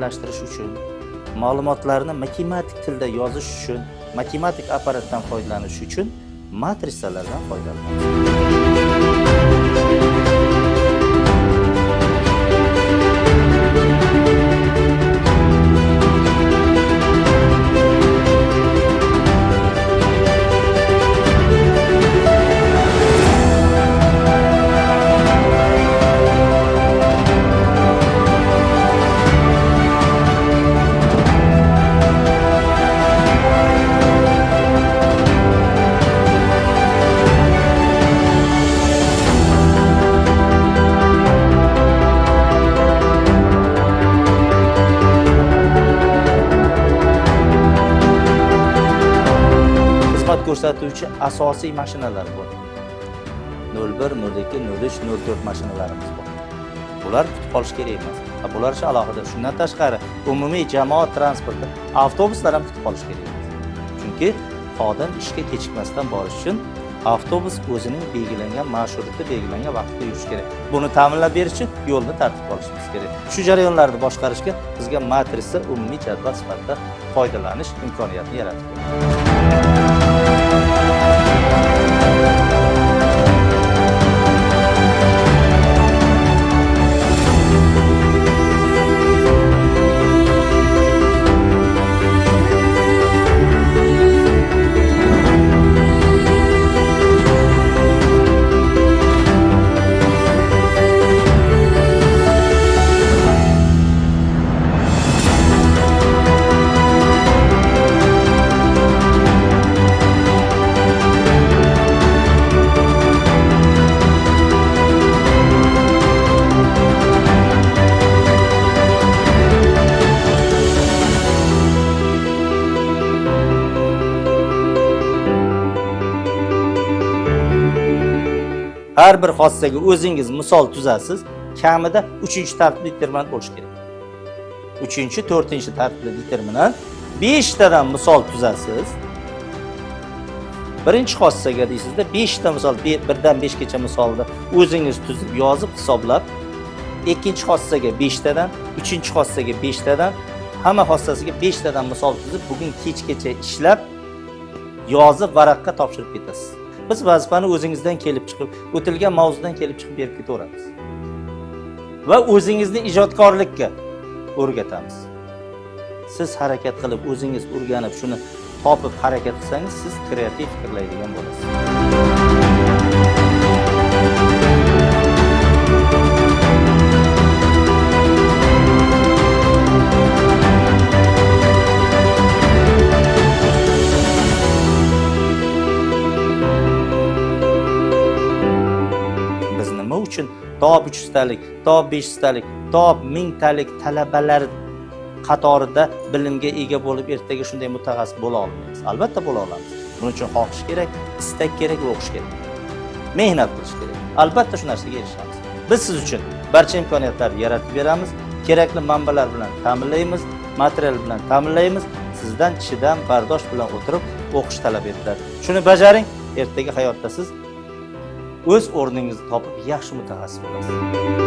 raqamlashtirish uchun, ma'lumotlarni matematik tilda yozish uchun, matematik apparatdan foydalanish uchun matrisalardan foydalanamiz. Ko'rsatuvchi asosiy mashinalar bor. 01, 02, 03, 04 mashinalarimiz bor. Bular kutib qolish kerak emas. Bular esa alohida. Shundan tashqari umumiy jamoat transporti, avtobuslar ham kutib qolish kerak emas. Chunki xodim ishga kechikmasdan borish uchun avtobus o'zining belgilangan marshrutida belgilangan vaqtda yurishi kerak. Buni ta'minlab berish uchun yo'lni tartibga olishimiz kerak. Shu jarayonlarni boshqarishga bizga matrisa umumiy jadval sifatida foydalanish imkoniyatini yaratib beradi. Har bir hodisaga o'zingiz misol tuzasiz, kamida 3-tartibli determinant bo'lishi kerak. 3-chi, 4-chi tartibli determinant 5 tadan misol tuzasiz. Birinchi hodisaga deysizda 5 ta misol, 1dan 5 gacha misolni o'zingiz tuzib, yozib, hisoblab, ikkinchi hodisaga 5 tadan, uchinchi hodisaga 5 tadan, hamma hodisasiga 5 tadan misol tuzib, bugun kechgacha ishlab, yozib varaqqa topshirib ketasiz. Biz vazifani o'zingizdan kelib chiqib, o'tilgan mavzudan kelib chiqib berib ketaveramiz. Va o'zingizni ijodkorlikka o'rgatamiz. Siz harakat qilib, o'zingiz o'rganib, shuni topib harakat qilsangiz, siz kreativ fikrlaydigan bo'lasiz. Biz nima uchun top 300 talik, top 500 talik, top 1000 talik talabalar qatorida bilimga ega bo'lib ertaga shunday mutaxassis bo'la olmaymiz? Albatta bo'la olamiz. Buning uchun xohish kerak, istak kerak va o'qish kerak. Mehnat qilish kerak. Albatta shu narsaga erishamiz. Biz siz uchun barcha imkoniyatlarni yaratib beramiz, kerakli manbalar bilan ta'minlaymiz, material bilan ta'minlaymiz. Sizdan chidam, bardosh bilan o'tirib o'qish talab etiladi. Shuni bajaring, ertaga hayotda siz o'z o'rningizni topib yaxshi mutaxassis bo'lasiz.